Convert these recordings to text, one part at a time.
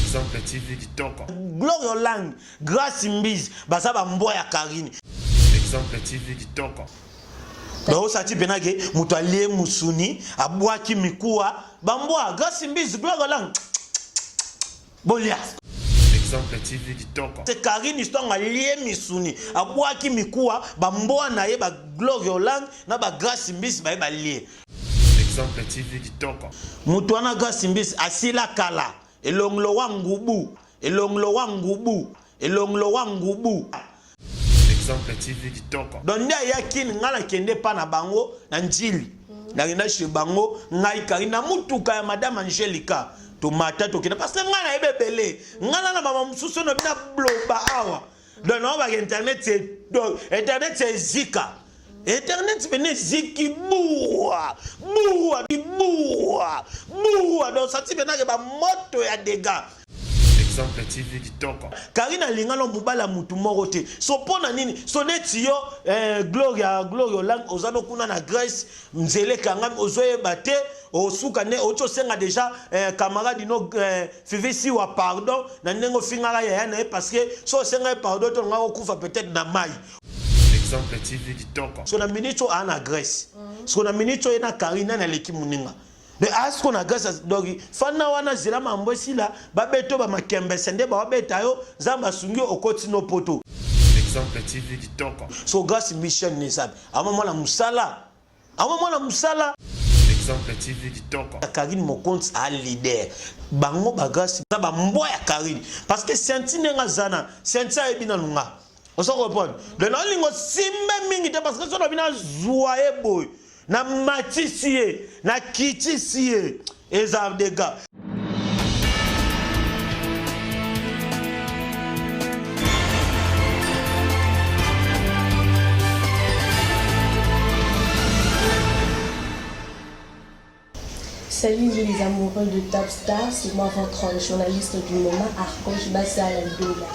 Exemple TV kitoko. Gloria Olangi, Grace Mbizi baza ba mbwa ya Carine. Exemple TV kitoko. Baosati pena ke moto alie musuni abwaki mikuwa bambwa Grace Mbizi Gloria Olangi bolia. Exemple TV kitoko. C'est Carine histoire alie misuni abwaki mikuwa bambwa na ye ba Gloria Olangi na ba Grace Mbizi baye balie. Exemple TV kitoko. Moto wana Grace Mbizi asila kala elongi lowa ngubu elongi lowa ngubu elongi lowa ngubu. Exemple TV kitoko. Donc nde ayaki ngai nakende epa na bango na Ndjili. Nakenda chez bango ngai Karine na mutuka ya madame Angelica. Tomata tokenda parce que ngai nayebi ebele. Ngai na na mama mosusu na bina bloba awa. Donc na ba internet c'est donc internet c'est zika. Internet pene ziki bua bua bua bua donc sati pena ke ba moto ya dégâts. Exemple TV kitoko. Karine alinga no mobali ya mutu moko te. So pona nini? So neti yo eh, Gloria Gloria Olang oza no kuna na Grèce nzela ekangami ozoyeba te osuka nde outi osenga deja eh, camarade no eh, Fifi Siwa pardon na ndenge ofingaka yaya na ye parce que so osenga ye pardon to nga okufa peut-être na mai. Exemple TV kitoko. So na minute oyo na Grèce. So na minute oyo na Karine nani aleki muninga. Mais asko na Grèce donc fanda wana zela mambo esila babeto ba makembese nde babeta yo Nzambe asungi okoti no poto. Exemple TV kitoko. So Grâce Michel Nezabe ama mwana musala ama mwana musala. Exemple TV kitoko. Karine Mokonzi a leader bango ba Grâce ba mbwa ya Karine parce que Sainty ndenge aza na Sainty ayebi nanu nga ozo comprendre donc nalingo simbe mingi te parce que soki na bino azwa ye boye na matisi ye na kitisi ye eza dega. Salut les amoureux de Top Star, c'est moi votre journaliste du moment, Archange Bassala Dola.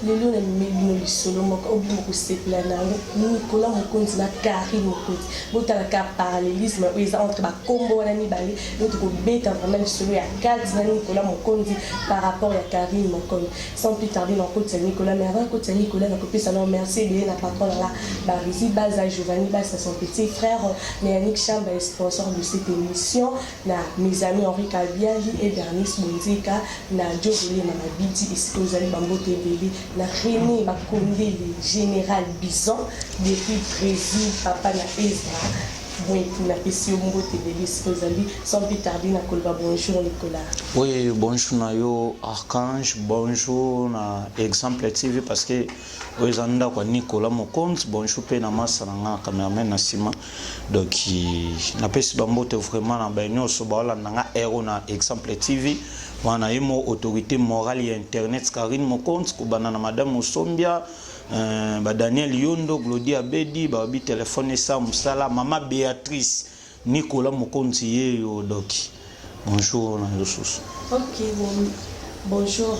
Lelo na memi bino lisolo moko oyo bino bokosepela na yango, Nicolas Mokonzi na Carine Mokonzi. Botala ka parallelisme oyo eza entre ba kombo wana mibale. Lelo tokobeta vraiment lisolo ya Kati na Nicolas Mokonzi par rapport ya Carine Mokonzi. Sans plus tarder nakotisa Nicolas, mais avant nakotisa Nicolas nakopesa nao merci ebele na patron na nga Barezi Baza, Giovanni Basa son petit frère, na Yannick Chamba sponsor de cette émission, na mes amis Henri Kabiali et Bernice Bonzeka, na Djogole Mama Bidi esika ozali ba mbote ebele, na Rene Bakondele General Bison depuis Bresil, papa na Ezra Mwepu, napesi yo mbote ebele esika ozali. Sans plus tarder nakoloba bonjour Nicolas. Oui, bonjour na yo Archange, bonjour na Exemple TV parce que oyo eza ndako ya Nicolas Mokonzi, bonjour pe na masa na nga cameraman na sima. Donc napesi ba mbote vraiment na ba nyonso baolanda nga hero na Exemple TV. Wana ye mo autorité morale ya internet Karine Mokonzi kobanda na madame Osombia ba Daniel Yondo, Glody Abedi, ba bi téléphone esa musala, mama Béatrice Nicolas Mokonzi yeyo doki. Bonjour na yo susu. Ok, bon, bonjour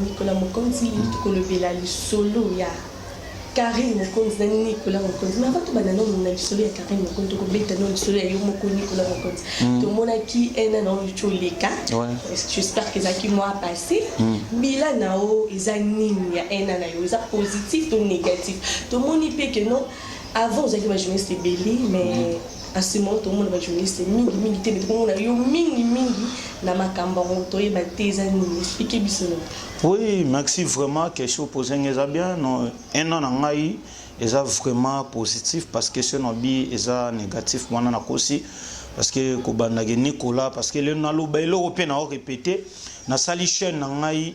Nicolas Mokonzi, tokolobela lisolo ya Carine Mokonzi na Nicolas Mokonzi. Mais avant tobanda nano na lisolo ya Carine Mokonzi, tokobeta nano lisolo ya yo moko Nicolas Mokonzi. Tomonaki ena na oyo toleka. J'espère que ezalaki mois passé. Bilan na yo eza nini ya ena na yo? Eza positif to négatif? Tomoni pe que non avant ozalaki ba journaliste ebele mais à ce moment tomona ba journaliste mingi mingi te mais tokomona yo mingi mingi na makambo yango toyeba te eza nini, explique biso nano. Oui, merci vraiment, question posée eza bien. Non, un an na ngai eza vraiment positif parce que ce nabi eza négatif wana nakosi parce que kobandaki Nicolas parce que lelo naloba eloko mpe na répéter nasali chaîne na ngai.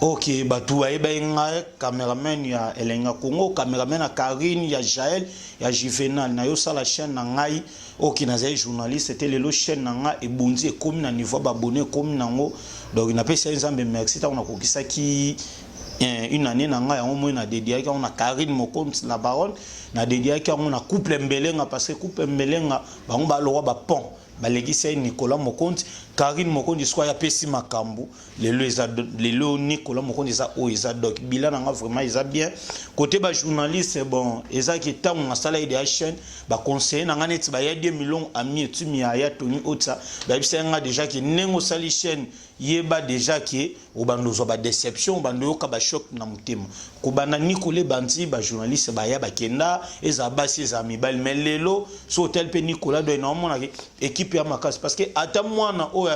Ok, bato bayebaki ngai cameraman ya Elenga Congo, cameraman ya Karine, ya Jael, ya Juvenal. Na yo sala chaîne na ngai, ok, nazali journaliste te lelo chaîne na ngai ebundi ekomi na niveau ba abonné ekomi nango. Donc napesi Nzambe merci ntango nakokisaki une année na ngai yango moi na dédiaki yango na Karine Mokonzi la baronne, na dédiaki yango na couple Mbelenga parce que couple Mbelenga bango balokwa ba pont balekisi ye Nicolas Mokonzi, Karine Mokonzi sikoyo apesi makambo. Lelo eza lelo Nicolas Mokonzi eza oyo eza doc bilan na nga vraiment eza bien côté ba journaliste bon eza ki tango nasala idea chaîne ba conseiller na nga neti ba ya 2 millions ami etumi ya ya Tony Otsa ba yebisa nga déjà ki ndenge osali chaîne. Yeba dejà que obanda ozwa ba deception, obanda oyoka ba choc na motema. Kobanda Nicolas ebandi ba journaliste baya bakenda, ezala basi ezala mibali mais lelo soki otali pe Nicolas donc naomona ke equipe ya makasi parce que ata mwana oyo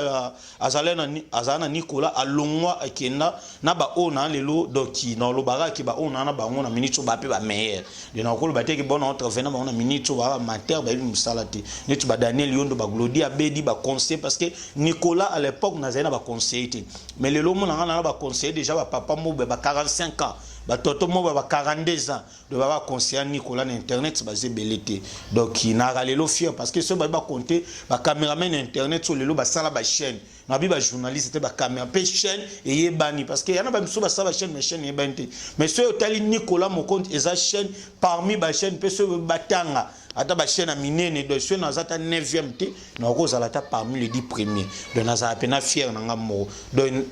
azala na azala na Nicolas alongwa akenda na ba oyo na lelo donc naoloba kaka ke ba oyo na na bango na minute oyo ba pe ba meilleur. Donc nakoloba te ke bon na travailler na bango na minute oyo ba amateur bayebi mosala te. Neti ba Daniel Yondo, ba Glody Abedi, ba conseiller parce que Nicolas à l'époque nazali na ba conseiller te mais lelo omona nga na ba conseiller déjà ba papa mobe ba 45 ans ba toto mobe ba 42 ans donc ba conseiller Nicolas na internet baza ebele te donc naka lelo fier parce que soki babi ba compter ba cameraman na internet so lelo basala ba chaîne na bi ba journaliste te ba caméra pe chaîne eyebani parce que yana ba miso basala ba chaîne mais chaîne eyebani te mais soki otali Nicolas Mokonzi eza chaîne parmi ba chaîne pe soki batanga ata ba chaîne ya minene donc soki naza ata 9e te nakozala ata parmi les 10 premiers donc nazala mpena fier na nga moko. Donc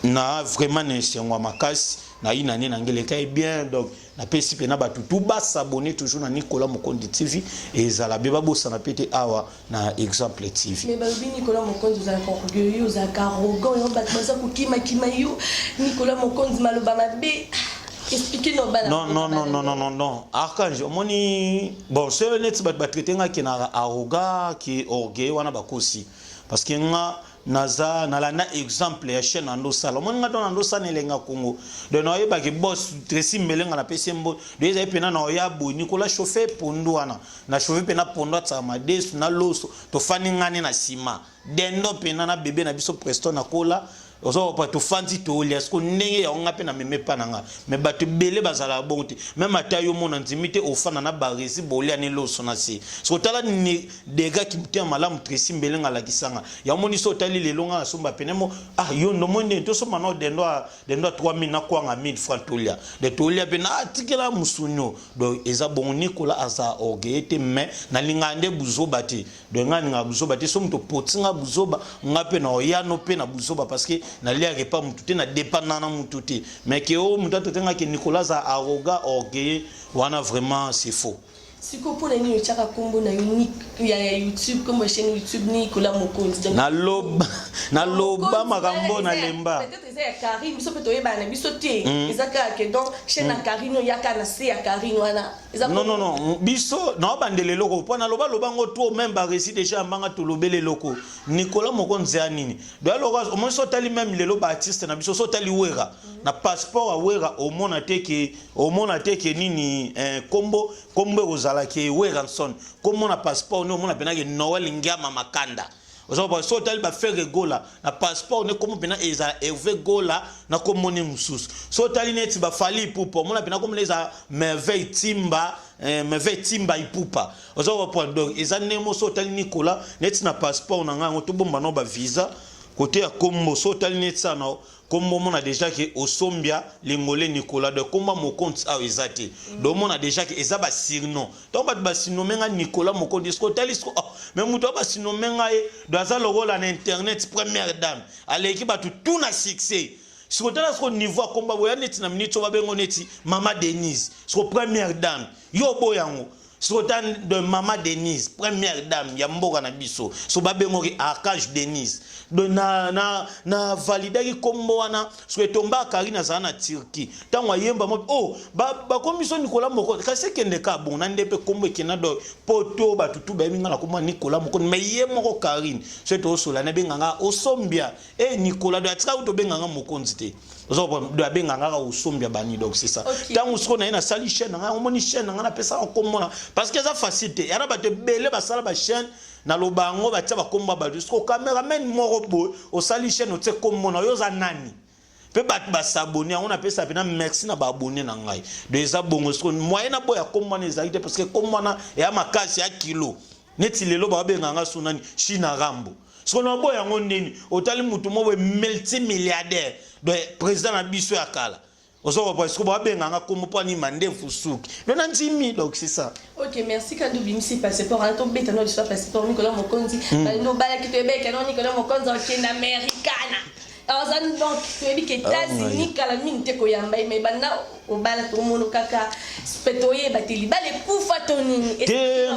na vraiment na esengo ya makasi na yina ne na ngeleka ye bien. Donc napesi mpena bato tu basabone toujours na Nicolas Mokonzi TV, ezala be babosana pe te awa na Exemple TV. Mais balobi Nicolas Mokonzi ozalaka orgueilleux, ozalaka arrogant, yango bato baza kokimakima yo. Nicolas Mokonzi maloba mabe. Expliquez nos bana. Non, non, non, non, non, non, non. Archange, omoni, bon, soki neti bato batraite nga ke na arrogant, ke orgueilleux wana bakosi. Parce que nga naza nalanda exemple ya chaîne ando sala. Omoni nga to na ndo sala elenga Congo. Donc naoyebaki boss Tracy Mbelenga na pesi mbo. Donc ezali pena na oya boye Nicolas chauffeur pondu wana. Na chauffeur pena pondu atsaka madesu na loso tofandi ngani na sima. Dendo pena na bebe na biso Preston na kola. Ozo tofandi tolia siko ndenge yango nga mpe na meme pa na nga mais bato ebele bazalaka bongo te. Meme ata yo mona ndimi te ofanda na baresi bolia ne loso na se siko tala ni dega kimotema malamu Tracy Mbelenga alakisanga yango moni so otali lelo nga nasomba pene mo ah yo ndo moi ndenge tosomba na dendo dendo 3000 na kwanga 1000 francs tolia de tolia mpe na atikela musuni. Donc eza bongo, Nicolas aza orgueilleux te mais nalingaka nde buzoba te. Donc nga nalingaka buzoba te. So moto opoti nga buzoba, nga mpe na oyano mpe na buzoba parce que naliaka epa motu te, na dépendant na motu te. Mais ke o moto atote nga ke Nicolas aza arrogant, orgueilleux wana vraiment c'est faux. Sikoyo mpona nini otiaka nkombo na yo ya YouTube, nkombo ya chaîne YouTube Nicolas Mokonzi? Naloba naloba makambo nalemba. Peut-être eza ya Karine, biso mpe toyebana na biso te. Eza kaka ke donc chaîne ya Karine oyo yaka na se ya Karine wana. Eza non, non, non, biso naobandela eloko mpo naloba loba ngo to même baresi déjà yambanga tolobela eloko Nicolas Mokonzi ya nini. Donc alors omoni so otali même lelo baartiste na biso, so otali Wera na passeport ya Wera, omona te ke omona te ke nini kombo kombo ekozala ke Werrason kombo na passeport ne, omona mpena ke Noel Ngiama Makanda. Ozoba so otali baFerre Gola na passeport ne, kombo mpena ezala Hervé Gola na kombo ne mosusu. So otali neti baFally Ipupa, omona mpena kombo ne ezala Merveille Timba, Merveille Timba Ipupa. Oza comprendre? Donc eza ndenge mo so otali Nicolas neti na passeport na ngai yango tobomba nao bavisa kote ya kombo. So otali neti sana kombo, omona déjà ke Osombia Lingole Nicolas. Donc kombo ya Mokonzi awa eza te. Donc omona déjà ke eza basurnom. Ntango bato basurnomme nga Nicolas Mokonzi, siko otali siko, oh, mais moto oyo basurnomme nga ye donc aza lokola na internet première dame, aleki bato tout na succès. Siko tala siko niveau akomba boya neti na minute oyo babengo neti Mama Denise, siko première dame yo oboya yango. Siko ta de Mama Denise première dame ya mboka na biso, so babengoki Archange Denise. Donc na validaki kombo wana. Siko etomba Karine azala na Turquie ntango ayemba mo oh bakomi so Nicolas Moko kasi ekende ka bon na nde mpe kombo ekenda. Donc po to bato tu bayebi nga na kombo ya Nicolas Moko. Mais ye moko Karine so tosola na ebenganga Osombia e Nicolas. Donc atika tobenga Mokonzi te, do abenganga kaka Osombia bani. Donc c'est ça. Ntango sikoyo na ye nasali chaîne na ngai, omoni chaîne na ngai napesaka kombo na parce que eza facile te. Yana bato ebele basala bachaîne, naloba yango, batia bakombo ya bato. Siko cameraman moko boye osali chaîne, otie kombo na yo, oza nani? Mpe bato basabone yango, napesa mpena merci na baabone na ngai. Donc eza bongo. Siko moyen na boya kombo wana ezali te parce que kombo wana eya makasi ya kilo. Neti lelo babenganga so nani China Rambo, siko na boya yango ndeni? Otali mutu moko boye multimilliardaire, donc président na biso ya kala, ozokopa siko babenganga kombo mpo anima ndefu suki, donc na ndimi. Donc c'est ça. Ok, merci. Kandi obimisi passeport wana, tobeta no liso ya passeport. Nicolas Mokonzi, balingi obalaki, toyebeke no Nicolas Mokonzi okende Amerikana. Aza donc toyebi ke États-Unis kala mingi te koyamba ye, mais banda obala tomono kaka mpe toyeba te libala ekufa to nini. Te,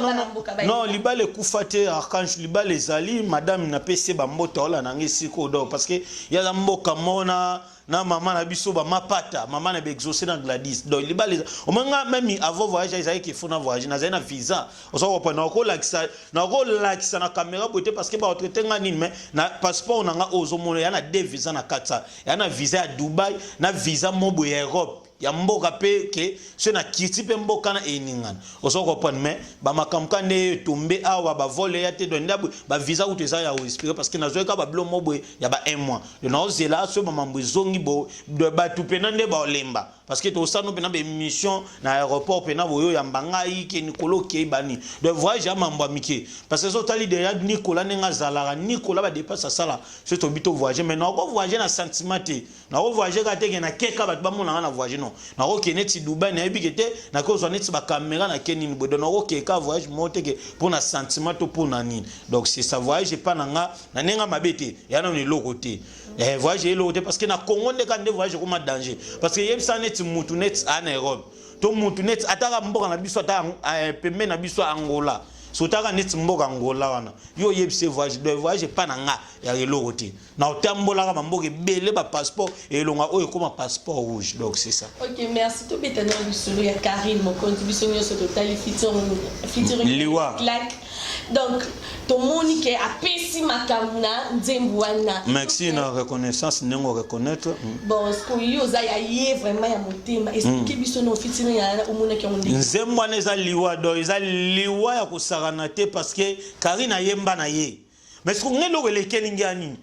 non, libala ekufa te, Archange. Libala ezali. Madame, napesi ye bambote, aola nanga esika oyo. Donc parce que ye aza mboka moko na mama na biso, bamapata mama na baexaucé na Gladys. Donc libala eza omoi. Nga même avant voyage ezalaki ke fo na voyage, nazali na visa. Oza kopona, nakolakisa na caméra boye te parce que baotraite nga nini. Mais na passeport na nga oyo ozomona, ya na deux visa na kati, ya na visa ya Dubai na visa mo boye ya Europe, ya mboka mpe ke so na kiti mpe mboka na eningana. Oza comprendre? Mais bamakambo ka nde etombe awa, bavole ya te. Donc nde bavisa kutu eza ya koexpire parce que nazwaki kaka babilo mo boye ya ba un mois. Donc naozela so bamambo ezongi bo bato mpena nde baolemba parce que tosala mpena baémission na aéroport mpena boyo oyamba ngai ke Nikolo okei bani. Donc voyage ya mambo ya mike parce que so otali deya Nikola ndenge azalaka, Nikola badepasse asala so tobi to voyage. Mais nako voyage na sentiment te, nako voyage kaka te ke nakeka bato bamonanga na voyage. Non, nakokende neti Dubai, nayebi ke te nakozwa neti bacaméra nake nini boye. Donc nakokeka voyage moko te ke mpo na sentiment to mpo na nini. Donc c'est ça, voyage epa na nga na ndenge mabe te, eya nano eloko te. Voyage eloko te parce que na Congo nde kaka nde voyage ekoma danger parce que yebisa neti mutu neti aa na Europe to mutu neti ataka mboka na biso, ata pembeni na biso Angola, so otaka neti mboka Angola wana, yo oyebisi voyage. Donc voyage epa na nga ya eloko te. Na otambolaka bamboka ebele, bapasseport elonga oyo ekóma passeport rouge. Donc c'est ça. Ok, merci. Tobeta na lisolo ya Karine Mokonzi. Biso nyonso totali featuring Liwa. Claque. Donc tomoni ke apesi makambo na nzembo wana. Merci na reconnaissance ndenge oreconnaître. Bon, sikoyo yo oza ya ye vraiment ya motema, explique biso na featuring ya omonaki yango ndenge. Nzembo wana eza liwa. Donc eza liwa ya kosakana te parce que Karine ayemba na ye. Mais siko nge eloko elekeli nge ya nini?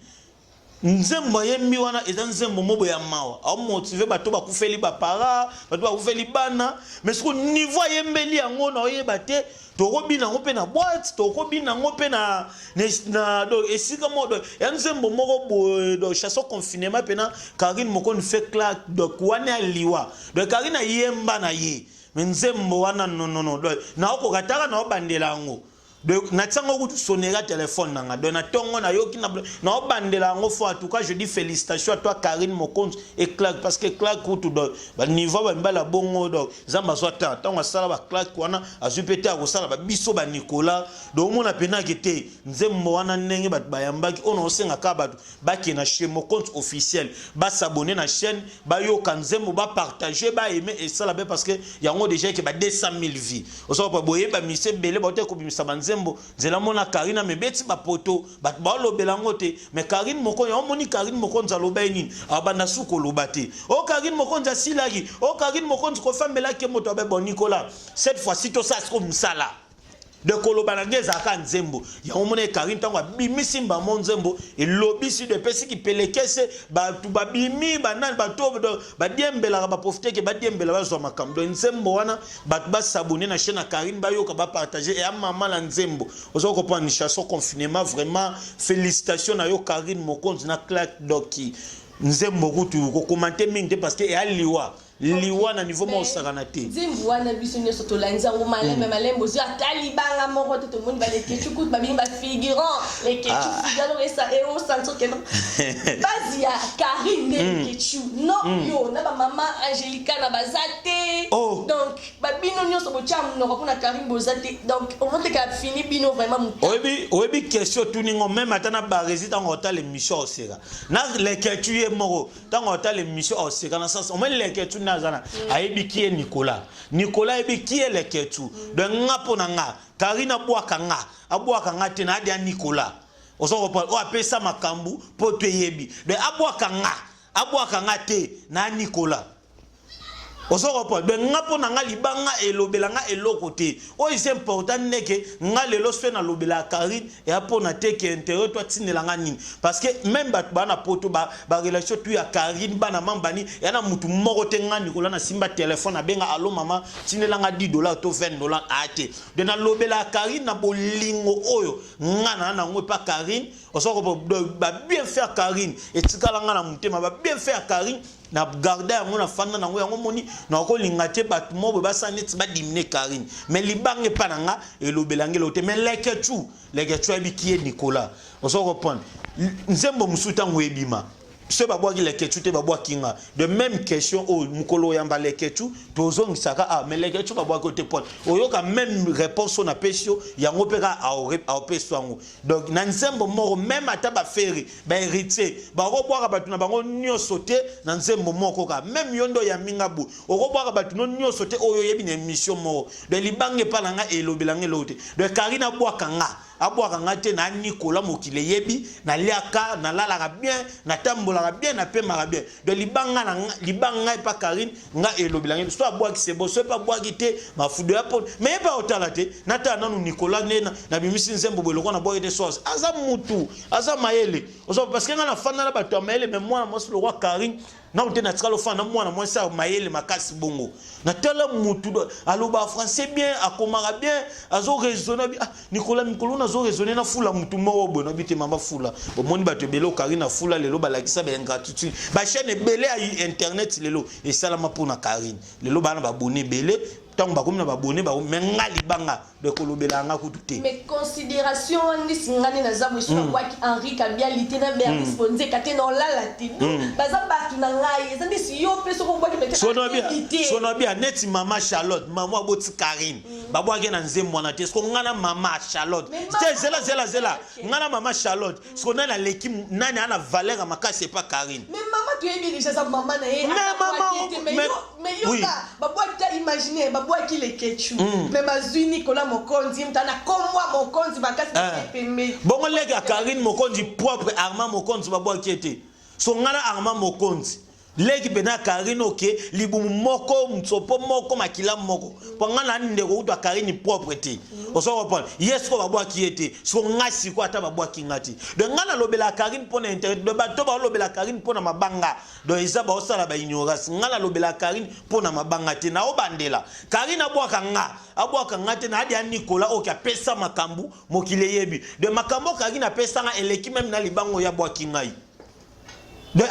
Nzembo ayembi wana eza nzembo moko ya mawa, aomotive bato bakufeli bapara, bato bakufeli bana. Mais siko niveau ayembeli yango na oyeba te, tokobina yango mpe na boîte, tokobina yango mpe na donc esika moko. Donc ya nzembo moko boye, donc chanson confinement mpena Karine Mokonzi fait claque. Donc wana ya liwa. Donc Karine ayemba na ye, mais nzembo wana, non, donc naokoka taka naobandela yango. Donc natiango kutu sonera téléphone nanga. Donc na ntongo nayoki naobandela yango fo. En tout cas, je dis félicitations à toi, Karine Mokonzi et Clark, parce que Clark kutu, donc baniveau bamibala bongo. Donc Nzambe azwa ta ntango asala baclark wana, azwi mpe te akosala babiso banikola. Donc omona mpenaki te nzembo wana ndenge bato bayambaki oyo. Naosenga kaka bato bakende na chez Mokonzi officiel, basabone na chaîne, bayoka nzembo, bapartage, baime, esala be parce que yango déjà eke ba 200 000 vues. Osoka boyeba mise ebele baote kobimisa banzembo nzela mona Karine amebeti bapoto, bato baolobela yango te. Mais Karine Mokonzi, omoni Karine Mokonzi aloba ye nini? Abanda su koloba te o Karine Mokonzi asilaki, o Karine Mokonzi kofambelaki moto abe. Bon, Nicolas, cette fois-ci tosala siko mosala de koloba na nge ezalaka nzembo yango. Mona Karine ntango abimisi mbamo nzembo, elobisi de epesiki pelekese, bato babimi banani, bato badiembelaka, baprofite ke badiembela, bazwa makambo. Donc nzembo wana, bato basabone na chaîne ya Karine, bayoka, bapartage, eya mama na nzembo. Oza comprendre? Chanson confinement, vraiment félicitation na yo, Karine Mokonzi na Clark. Doki nzembo kutu kokomante mingi te parce que eya liwa, liwa na niveau moko osakana te. Nzembo wana, biso nyonso tolandi yango malembe malembe. Ozwi ata libanga moko te. Tomoni balekecu kutu babingi bafigurant lekecu figurant eosentir ke base ya Karine nde lekecu. Non, yo na bamama Angélika na baza te. Donc babino nyonso botya monoko mpona Karine, boza te. Donc omoteka fini bino vraiment. Oyebi question tuningo, même ata na Baresi, ntango otala émission oseka na lekecu ye moko, ntango otala émission oseka na sens omoni lekecu nde aza na ayebi ki ye Nicolas, Nicolas ayebi ki ye lekecu. Donc nga, mpo na nga, Karine abwaka nga, abwaka nga te na adi ya Nicolas. Oza comprendre? Oyo apesa makambo mpo toyebi. Donc abwaka nga, abwaka nga te na Nicolas. Ozo comprendre? Donc nga, mpo na nga, libanga elobela nga eloko te. Oyo eza important ndeke nga lelo so nalobela Karine, eya mpo na te ke intérêt to atindela nga nini, parce que même bato baa na poto, barelation tu ya Karine, bana mambani, eya na mutu moko te. Nga Nikola nasimba telefone abenga: "Alo mama, tindela nga 10 $ to 20 $." Aya te. Donc nalobela Karine na bolingo oyo nga na nango epa Karine. Ozo comprendre? Babienfait ya Karine etikala nga na motema. Babienfait ya Karine na garde yango, na fanda nango. Yango moni nakolinga te bato mo boye basala neti badimine Karine. Mais libanga epa na nga elobela nge eloko te. Mais lekecu, lekecu ayebi ki ye Nicolas. Ozo comprendre? Nzembo mosusu ntango ebima. Soki babwaki Leketchou te, babwaki nga. De même question oyo mokolo oyamba Leketchou, tozongisaka ah mais Leketchou babwaki yo te pona oyoka même réponse oyo napesi yo yango mpe kaka aopesi yango. Donc na nzembo moko même ata ba Ferre, ba Héritier bakobwaka bato na bango nyonso te na nzembo moko kaka. Même yo nde oyambi nga boye, okobwaka bato no nyonso te oyo oyebi na émission moko. Donc libanga epa na nga elobela nga eloko te. Donc Karine abwaka nga, abwaka nga te na Nicolas, mokili eyebi naliaka, nalalaka bien, natambolaka bien, napemaka bien. Donc libanga na nga, libanga epa Karine nga elobela nga so abwaki sebo, so epa abwaki te mafudo ya pone mais ye mpe aotala te. Natala nanu Nicolas nde nabimisi nzembo boye lokola nabwaki te, so aza mutu aza mayele ozo, parce que nga nafanda na bato ya mayele. Mais mwana mwasi lokwa Karine nano te natikala ofanda na mwana mwasi ya mayele makasi bongo. Natala mutu aloba français bien, akomaka bien, azo raisonner bi ah Nicolas mikolo nazo raisonner na fula mutu moko boye nabi te mama fula. Omoni bato ebele okari na fula lelo balakisa ba ingratitude, ba chaîne ebele ya internet lelo esalama mpona Karine. Lelo bana babone ebele ntango bakomi na babone bango, mais nga libanga donc kolobela nga kutu te. Mais considération wana ndisi nga nde naza boye, soki nabwaki Henri Kabiali te na Bernice Bonzeka te, na olala te. Baza bato na ngai, eza ndisi yo mpe soki obwaki peut-être ayebi te. Sono bia neti mama Charlotte, mama aboti Karine, babwaki na nzembo wana te. Siko nga na mama Charlotte te, zela zela zela, nga na mama Charlotte siko nani aleki nani ana valeur ya makasi epa Karine? Mais mama toyebi déjà eza mama na ye. Mais mama abwaki te, mais mais yoka, babwaki te. Imagine babwaki Leketchou, mais bazwi Nicolas Mokonzi, mutu ana komwa Mokonzi makasi pembeni. Bongo leki ya Karine Mokonzi propre, Armand Mokonzi, babwaki ye te. So nga na Armand Mokonzi, leki mpe na Karine, oke libumu moko, ntsopo moko, makila moko, mpo nga na ndeko kutu ya Karine propre te. Ozo comprendre ye? Siko babwaki ye te, siko nga siko ata babwaki nga te. Donc nga nalobela Karine mpo na internet. Donc bato baolobela Karine mpo na mabanga, donc eza baosala ba ignorance. Nga nalobela Karine mpo na mabanga te. Naobandela Karine abwaka nga, abwaka nga te na adi ya Nicolas oyo apesa makambo mokili eyebi. Donc makambo Karine apesa nga eleki même na libango oyo abwaki ngai. Donc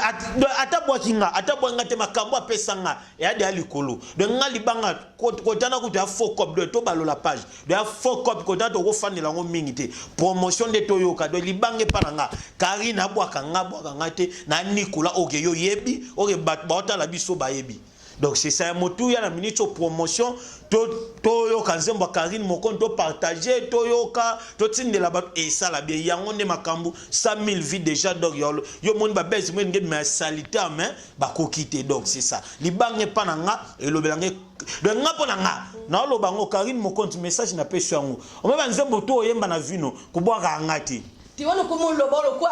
ata bwaki nga, ata bwaki nga te, makambo apesa nga eyadi ya likolo. Donc nga libanga kotana kutu ya faux cop. Donc tobalola page, donc ya faux cop kotana, tokofandela yango mingi te. Promotion nde toyoka. Donc libanga epa na nga, Karine abwaka nga, abwaka nga te na Nicolas oke yo yebi, oke bato baotala biso bayebi. Donc c'est ça ya motuya na minute oyo, promotion. Toyoka nzembo ya Karine Mokonzi, topartage, toyoka, totindela bato, esala bien. Yango nde makambo 100 000 vues déjà. Donc yo yo moni babese mo elingi bima ya salité, mais bakoki te. Donc c'est ça, libanga epa na nga elobela nga. Donc nga mpo na nga naoloba yango, Karine Mokonzi, message napesi yango, omoi banzembo to oyemba na vino kobwaka nga te. Te wana okoma oloba lokwa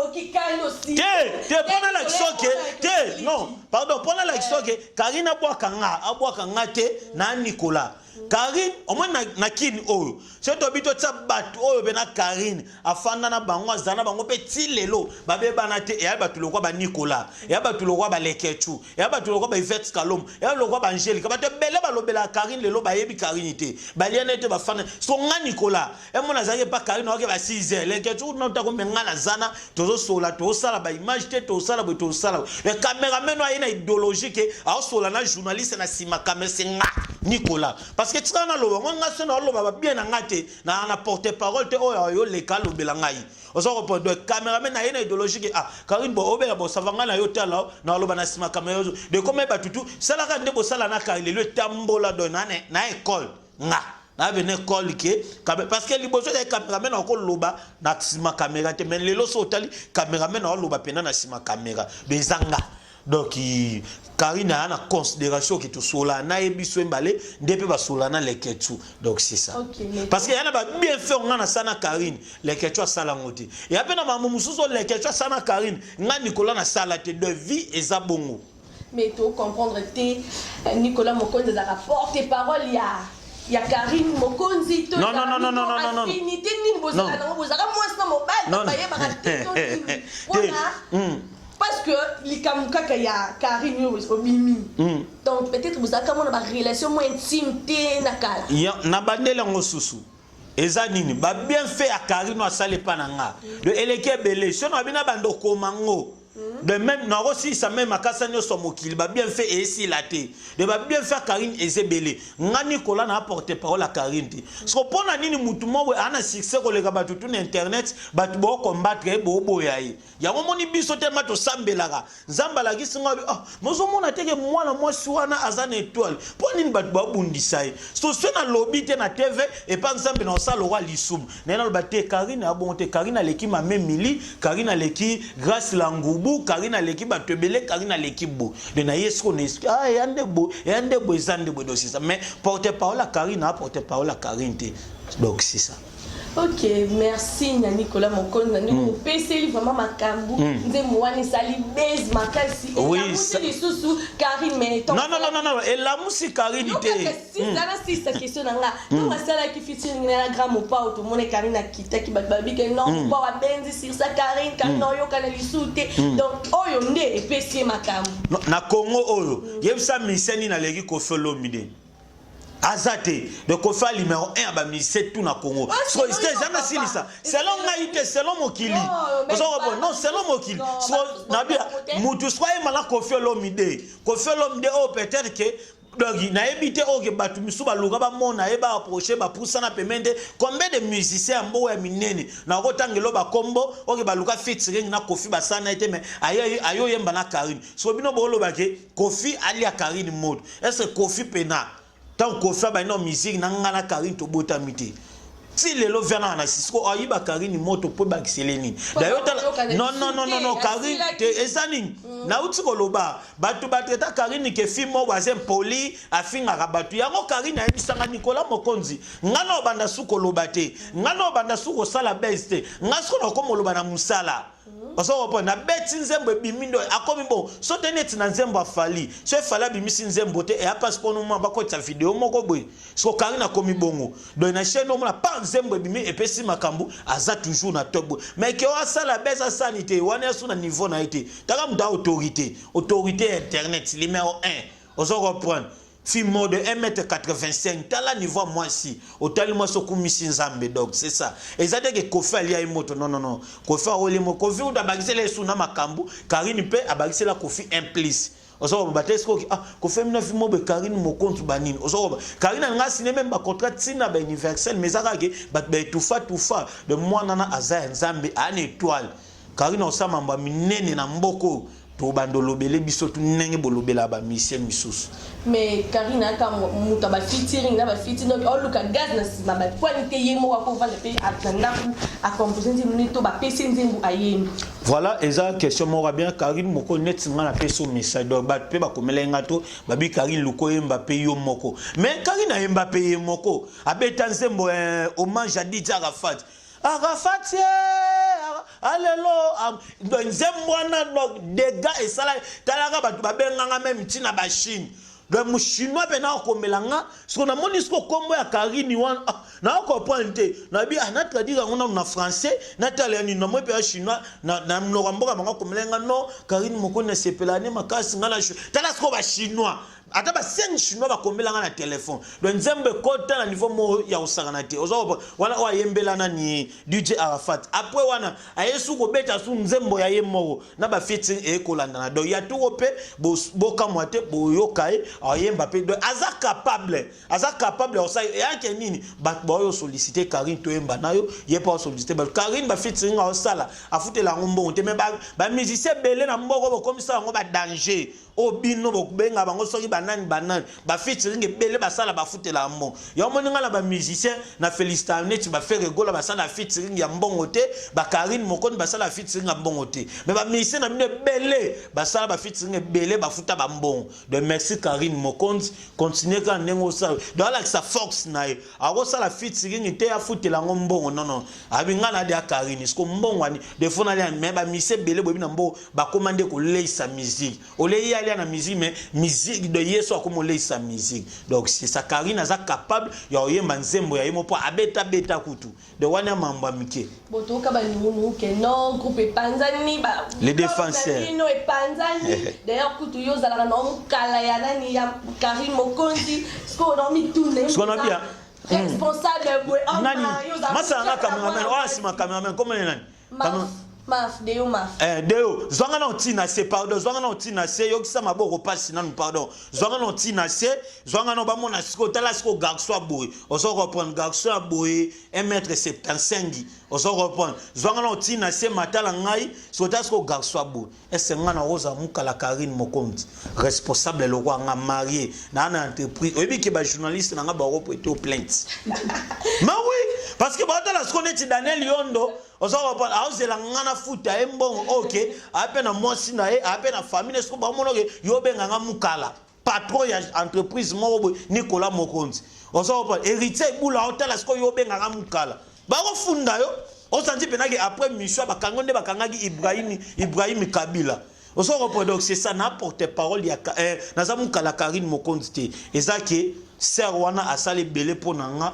okikali osi. Te te, mpo nalakisa oke te, non pardon, mpo nalakisa oke Karine abwaka nga, abwaka nga te na Nicolas. Karine omoni na kini oyo soki tobi totia bato oyo mpe na Karine afanda na bango, azala na bango mpe ti lelo babebana te. Eya bato lokwa baNicolas, eya bato lokwa baLekechu, eya bato lokwa baIvete Kalom, eya lokwa baAngelika. Bato ebele balobelaka Karine lelo bayebi Karine te, baliana ete bafanda. So nga Nicolas emona azalaki epa Karine oke ba 6 heures, Lekechu notako, me nga nazana tozosola, tozosala baimage te, tozosala boye, tozosala boye. Mais cameraman oyo aye na idéologie ke aosola na journaliste na nsima camera, se nga Nicolas, parce que tika naloba ngo nga so naoloba babien na nga te na porte parole te oyo ayoleka alobela ngai. Oza comprendre? Donc cameraman aye na idéologie ke ah Karine bo obela bosava ngai na yo, tala naloba na nsima camera. De comme batutu salaka nde bosala na Karine lelo etambola. Donc na école nga nabe na école ke parce que liboso ezali cameraman akoloba na nsima caméra te, mais lelo so otali cameraman aoloba mpena na nsima caméra. Donc eza nga. Donc Karine aya na considération ke tosola na ye biso embale nde mpe basola na Leketu. Donc c'est ça. Ok, parce que ya na babienfait nga nasala na Karine, Leketu asala yango te. Ya mpe na makambo mosusu oyo Leketu asala na Karine, nga Nicolas nasala te. De vie eza bongo. Mais tocomprendre te, Nicolas Mokonzi azalaka porte parole ya Karine Mokonzi to? Non, non, non, non, non, non, non. Affinité nini bozalaka nango? Bozalaka mwasi na mobali, bayebaka te to nini? Mpona parce que likambo kaka ya Karine oyo obimi, donc peut-être bozalaka mona barelation mo intime te na kala. Na bandeli yango susu eza nini? Babienfait ya Karine oyo asala epa na nga, donc eleki ebele. So na bina bando okoma ngo. De même nakosilisa meme makasa nyonso ya mokili babienfait esila te. De babienfait ya Karine eza ebele. Nga Nicolas na porte parole ya Karine te. Siko mpo na nini mutu moko boye ana succès koleka bato tu na internet, bato bocombattre ye, boboya ye? Yango moni biso telema tosambelaka. Nzambe alakisi nga ah, mozomona te ke mwana mwasi wana aza na étoile, mpo nini bato babundisa ye? So so nalobi te na TV epa Nzambe na osala lokwa lisumu. Naye naloba te Karine abongo te. Karine aleki Mame Mili, Karine aleki Grace Langubu, Karine aleki bato ebele, Karine aleki bo. De na ye siko na esprit ah ya nde bo, ya nde bo eza nde bo donc c'est ça. Mais porte parole ya Karine a porte parole ya Karine te. Donc c'est ça. Ok, merci na Nicolas Mokonzi na ndenge opeseli vraiment makambo. Nzembo wana esali base makasi. Oui, elamusi lisusu Karine, mais Non non non non non, elamusi Karine te. Sisana sisa question na nga. Ntango asalaki featuring na Grand Mopao, tomoni Karine akitaki, bato balobi ke non, Mopao abenzi sur sa Karine, Karine oyokana lisusu te. Donc oyo nde epesi ye makambo. Na Congo oyo, yebisa musicien nini aleki Koffi Olomide? Aza te. Donc Koffi a numéro 1 ya ba musicien tout na Congo. Ah, So selon c'est yo, jamais papa. silisa. Selon ngai te, selon mokili. Non, mais Ozo comprendre? pas- Non, selon mokili. Non, So ba- nabia ba- mutu soit yemba na Koffi Olomide. Koffi Olomide oh peut-être que donc nayebi te oyo ke bato misusu baluka bamona ye, baapproche, bapusana pembeni te. Combien de musiciens ya mboko ya minene nakotangela bakombo oyo ke baluka featuring na Koffi, basala na ye te, mais aye oyemba na Karine? So bino booloba ke Koffi alia Karine moto. Est ce que Koffi pena ntango Koffi abandi na musique na nga na Karine tobotami te, ti lelo viana na sisiko ayiba Karine moto mpo ebakisele nini? D'ailleurs tala, non non non non non, Karine te, eza nini nauti koloba, bato batraita Karine ke fi moko aza impoli, afingaka bato. Yango Karine ayebisanga: "Nikola Mokonzi, nga na obanda su koloba te, nga na obanda su kosala base te, nga siko nakoma oloba na mosala." Ozo comprendre? Nabeti nzembo, ebimi ndo akomi bon. So te neti na nzembo afali, so efali abimisi nzembo te, eya mpasi mpo noma bakotisa video moko boye. Siko Karine akomi bongo. Donc na chaîne omona pa nzembo ebimi, epesi makambo, aza toujours na top boye. Mais ke oyo asala bese asani te wana, yasu na niveau na ye te. Taka moto a autorité, autorité ya internet numéro 1. Ozo comprendre? Fille mode 1m85, tala niveau ya mwasi, otali mwasi, okumisi Nzambe. Donc c'est ça, eza te ke Koffi alia ye moto. Non non non, Koffi aoli mo, Koffi uta abakisela esu na makambo. Karine mpe abakisela Koffi un plus. Ozokoba te soki ah Koffi mina fi mobe Karine Mokonzi banini. Ozokoba Karine alinga asine meme bacontrat ntina bauniversel, mais eza kaka ke bato baetufa tufa de mwana na aza ya Nzambe, aa na étoile. Karine osala mambo ya minene na mboka oyo, tobanda olobele biso tu ndenge bolobela bamusicien misusu. Mais Karine aka moto ya bafeaturing na bafeaturing, donc aoluka gaz na nsima bakwani te. Ye moko akovanda mpe na ndako, acompose nzembo nde to bapesi nzembo, ayembi. Voilà, eza question moko ya bien. Karine moko neti nga napesi yo message. Donc bato mpe bakomela ye nga to babi: "Karine, luka oyemba mpe yo moko." Mais Karine ayemba mpe ye moko, abeta nzembo hommage à DJ Arafat. Arafat ye alelo, donc nzembo wana, donc dégâts esala. Talaka bato babenganga meme ntina bachine. Donc mochinois mpe naokomela nga siko namoni siko kombo ya Karine wana, ah, naocomprendre te. Nayebi ah, natraduire yango nanu na français, natala ya nini. Namoi mpe ya chinois na monoko ya mboka bango akomela nga: "Non, Karine Mokoni nasepela ne makasi nga na." Tala siko bachinois, ata ba 5 chinois bakomela nga na telefone. Donc nzembo ekota na niveau moko ya kosakana te. Oza wana oyo ayembela nani, DJ Arafat. Après wana aye su kobeta su nzembo ya ye moko na bafeaturing eyekolandana. Donc ya toko mpe bokamwa te, boyoka ye ayemba mpe. Donc aza capable, aza capable ya kosala eyake nini. Bato baoyo sollicite Karine toyemba na yo, ye mpe asollicite bato. Karine bafeaturing aosala, afutela yango mbongo te. Mais bamusicien ebele na mboko bokomisa yango badanger oyo bino bobenga bango soki banani banani. Bafeaturing ebele basala, bafutela mbongo. Yango moni ngai na bamusicien na félicita neti baFerre Gola, basala featuring ya mbongo te. Bakarine Mokoni basala featuring ya mbongo te. Mais bamusicien na bino ebele basala bafeaturing ebele, bafuta bambongo. Donc merci Karine Mokonzi, continue kaka ndenge osala. Donc alakisa force na ye, akosala featuring te afutela yango mbongo. Non non, abi ngai na dia Karine siko mbongo ani defo nalia. Mais bamusicien ebele boyebi na mbongo bakóma nde koleisa musique. Olei alia na musique, mais musique de ye so akóma oleisa musique. Donc c'est ça, Karine aza capable ya koyemba nzembo ya ye mo mpo abetabeta kutu de wana ya mambo ya mike. Bo toyoka banungunungu ke non, groupe epanzani Les Défenseurs. Bino epanzani. D'ailleurs kutu yo ozalaka na mokala ya nani, ya Karine Mokonzi. Sikoyo na mituna Sikoyo na bia. Responsable boye. Nani masala nga cameraman oyo nsima, cameraman komone nani? Maf, Deo Maf. Eh, Deo, zwanga na otina se, pardon, zwanga na otina se, yokisa maboko pasi nanu, pardon. Zwanga na otina se, zwanga na bamona siko, tala siko garçon ya boye. Ozo reprendre garçon ya boye, 1m75. Ozo reprendre. Zwanga na otina se, matala ngai, siko tala siko garçon ya boye. Est-ce nga na rosa mukala Karine Mokonzi, responsable lokwa nga marié, na na entreprise. Oyebi ke ba journaliste na nga ba prêter plainte. Mais oui, parce que ba tala siko neti Daniel Yondo, oza comprendre, aozela nga na futa ye mbongo, ok, ape na mwasi na ye, ape na famille, siko ba mona ke yo benga nga mukala. Patron ya entreprise moko boye Nicolas Mokonzi. Oza comprendre, héritier Ibula otala siko yo benga nga mukala. Bakofunda yo, osanti penaki après mission bakango nde bakangaki Ibrahim Kabila. Ozo comprendre, donc c'est ça na porte-parole ya naza mukala Karine Mokonzi te. Eza ke sœur wana asali belé pona nga.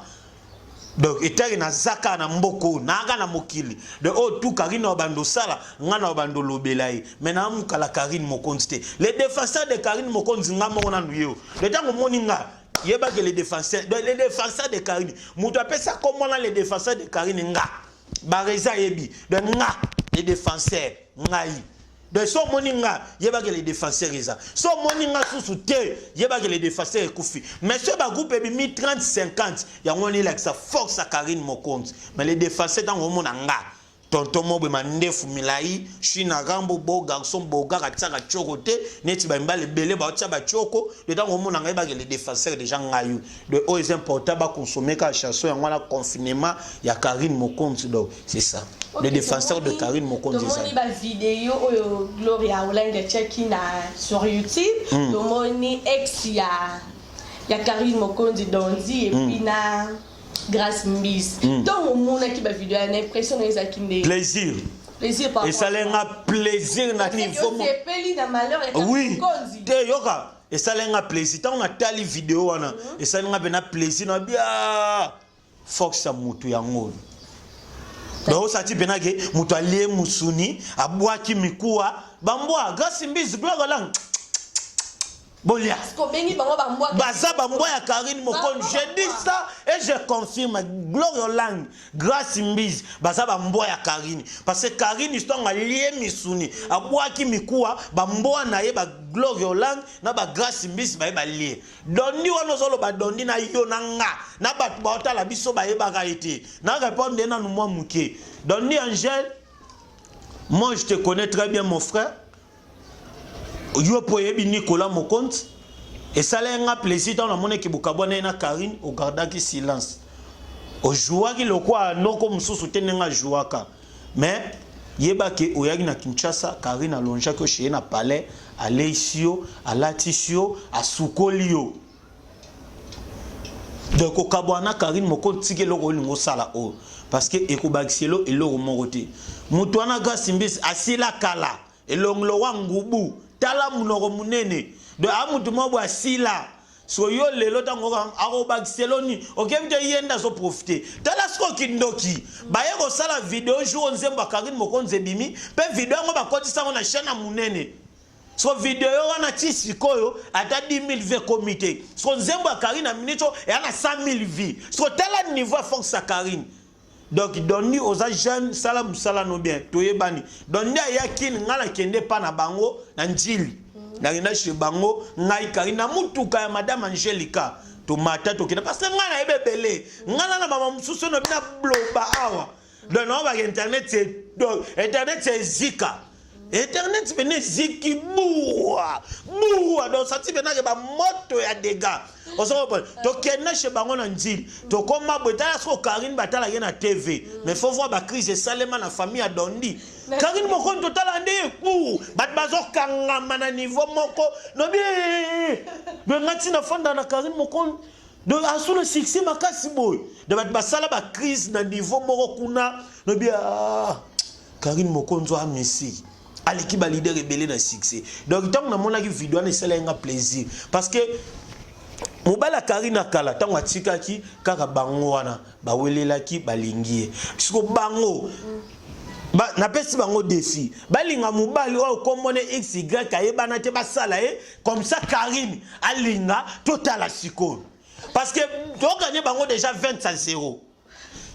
Donc etaki na zaka na mboko na aka na mokili. De oh tout Karine wa bando sala nga na bando lobela ye. Mais na mukala Karine Mokonzi te. Les défenseurs de Karine Mokonzi nga moko na yo. Le tango moni nga yeba que les défenseurs, donc les défenseurs de Karine, mutu apesa comment là les défenseurs de Karine nga. Bareza yebi. Donc nga les défenseurs ngai. Donc so moni nga yeba que les défenseurs eza. So moni nga susu te yeba que les défenseurs ekufi. Mais so ba groupe ebimi 30 50 yango ni la sa force à Karine Mokonzi. Mais les défenseurs tango mona nga tonton mobwe mandefu milai china rambo bo garçon boga katsaka choko te neti ba mbale belé ba tsa ba choko de tango mona nga yeba que les défenseurs déjà ngayu. De oh c'est important ba consommer ka chanson yango na confinement ya Karine Mokonzi donc c'est ça. Okay, le défenseur de Karine Mokonzi tomoni ba vidéo oyo Gloria Olangi atiaki na sur YouTube, tomoni ex ya Karine Mokonzi Dondi et puis na Grâce Mbisi. Donc omonaki ba vidéo ya na impression na ezalaki nde plaisir. Plaisir par esalenga plaisir na niveau osepeli na malheur ya Karine Oui. Mokonzi. Te yoka esalenga plaisir ntango natali vidéo wana esalenga mpe na plaisir na bia force ya mutu yango. Donc osati mpena ke moto alie musuni abwaki mikuwa bambwa Grâce Mbisi Gloire Olangi bolia. Kobengi bango bambwa. Baza bambwa ya Karine Mokonzi. Bambwa. Je dis ça et je confirme. Gloire Olangi, Grâce Mbisi baza bambwa ya Karine parce que Karine histoire alie misuni abwaki mikuwa bambwa na ye ba Gloire Olangi na ba Grâce Mbisi baye balie dondi wana ozoloba dondi na yo na nga na bato baotala biso bayebaka ye te. Na répondre nanu mwa moke. Dondi Angèle, moi je te connais très bien mon frère. Yo po yebi Nicolas Mokonzi. Esala nga plaisir ntango namonaki bokabwana ye na Karine, ogardaki silence. Ojouaki lokwa noko mosusu te ndenge ajouaka. Mais yebaki oyaki na Kinshasa, Karine alongeaki yo chez ye na palais, aleisi yo, alatisi yo, asukoli yo. Donc okabwana na Karine Mokonzi tika eloko olingi osala oyo parce que ekobakisa eloko moko te. Moto wana Grâce Mbisi asila kala elongolo wa ngubu tala munoko munene. Donc a mutu moko boye asila. So yo lelo ntango akobakisa eloni okebi te ye nde azoprofite. Tala sikoyo kindoki baye kosala video jour nzembo ya Karine Mokonzi ebimi mpe video yango bakotisa yango na chaîne ya monene. So video wana ti sikoyo ata 10 000 vues ekomi te. So nzembo ya Karine na minute oyo eya na 100 000 vues. So tala niveau ya force ya Karine. Donc Dondi oza jeune, sala musala no bien, toyebani. Dondi ayaki nga nakende pa na bango na Njili. Nakenda chez bango ngai Karine na mutuka ya madame Angelica. Tomata tokenda parce que ngai nayebi ebele. Ngai na mama mosusu na bina bloba awa. Donc na ba internet c'est donc internet c'est zika. Internet pene ziki buwa buwa donc sati pena ke ba moto ya dégâts. Ozo comprendre? Tokenda chez bango na Njili. Tokoma boye tala siko Karine batala ye na TV. Mais faut voir ba crise esalema na famille ya Dondi. Karine Mokonzi totala nde ku bato bazokangama na niveau moko. Nobi donc ngati na fanda na Karine Mokonzi. Donc asu na succès makasi boye. Donc bato basala ba crise na niveau moko kuna. Nobi ah Karine Mokonzi a messi. Aleki ba leader ebele na succès. Donc ntango namonaki vidéo wana esalaki nga plaisir parce que mobali ya Karine akala ntango atikaki kaka bango wana bawelelaki balingi ye. Siko bango ba, napesi bango défi balinga mobali oyo kombone XY ayebana te basala ye comme ça Karine alinga totala sikoyo parce que toganye bango déjà 20 à 0.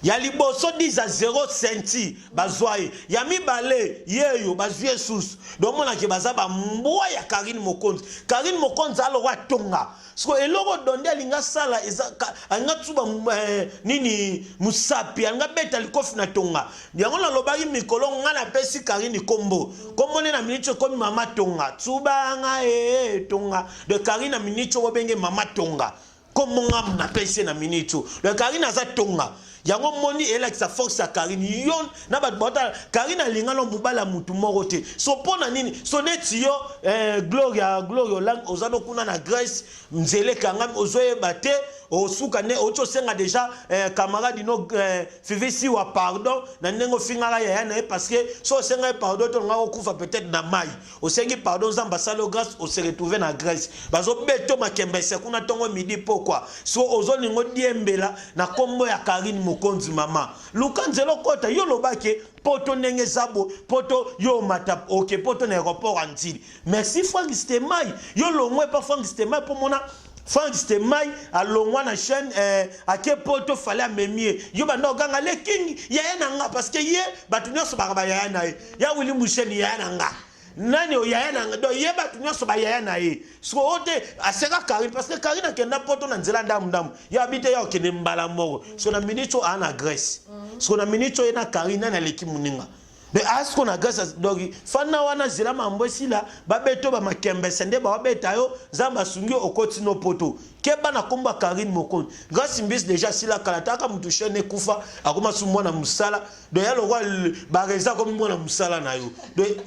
Ya liboso 10 à 0 ceinture bazwa ye. Ya mibale yeyo bazwi ye susu. Donc mona ke baza ba mbwa ya Carine Mokonzi. Carine Mokonzi aloko atonga. Siko eloko Donde alinga sala eza alinga tsuba eh, nini musapi alinga beta likofi na tonga. Yango nalobaki mikolo nga napesi Carine kombo. Kombo ne na minute ekomi mama tonga. Tsuba nga eh tonga. De Carine na minute obenge mama tonga. Kombo nga napesi ye na minute oyo. Donc Carine aza tonga. Yango moni elakisa force ya Carine. Yo na bato baotala Carine alinga no mobali ya mutu moko te. So pona nini? So neti yo eh, Gloria Gloria Olang oza no kuna na Grèce nzela ekangami ozoyeba te osuka nde oti osenga deja eh, camarade no eh, Fifi Siwa pardon na ndenge ofingaka yaya na ye parce que so osenga ye pardon to nga okufa peut-être na mai. Osengi pardon Nzambe asali yo grace o se retrouver na Grèce. Bazo beto makembese kuna tongo midi pokwa. So ozo lingo diembela na kombo ya Carine Mokonzi mama. Luka nzela okota yo loba ke poto ndenge eza bo poto yo omata oke poto na aéroport ya Ndjili. Merci Franck Stemay. Yo longwe pa Franck Stemay po mona Franck Stemay alongwa na chaîne eh, ake poto fallait amemi ye. Yo banda oganga le king yaya na nga parce que ye bato nyonso baka ba yaya na ye. Ya Willy Musheni yaya na nga. Nani oyo yaya na nga donc ye bato nyonso ba yaya na ye. Siko oyo te aseka Karine parce que Karine akenda poto na nzela ndamu ndamu. Ye abi te ya okende mbala moko. Siko na minute oyo aa na Grèce. Siko na minute oyo ye na Karine nani aleki moninga. Mais asko na grâce donc fanda wana zela mambo esila babeto ba makembese nde babeta yo nzambe asungi okoti no poto keba na kombo ya Karine Mokonzi Grace Mbis déjà sila kala taka mutu chaîne ekufa akoma su mwana musala donc ya lokwa bareza akomi mwana musala na yo donc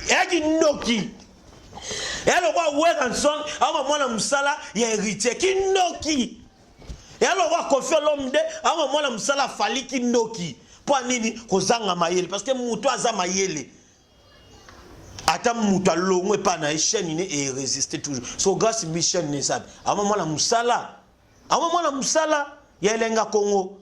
eyaki ndoki ya lokwa Werrason akoma mwana musala ya héritier kindoki Ya lokwa Koffi Olomide akoma mwana musala Fally kindoki mpo nini kozanga mayele parce que mutu aza mayele ata mutu alongwe epai na ye chaîne ne e résister toujours so grâce mbi chaîne ne ezabi akoma mwana musala akoma mwana musala ya elenga Congo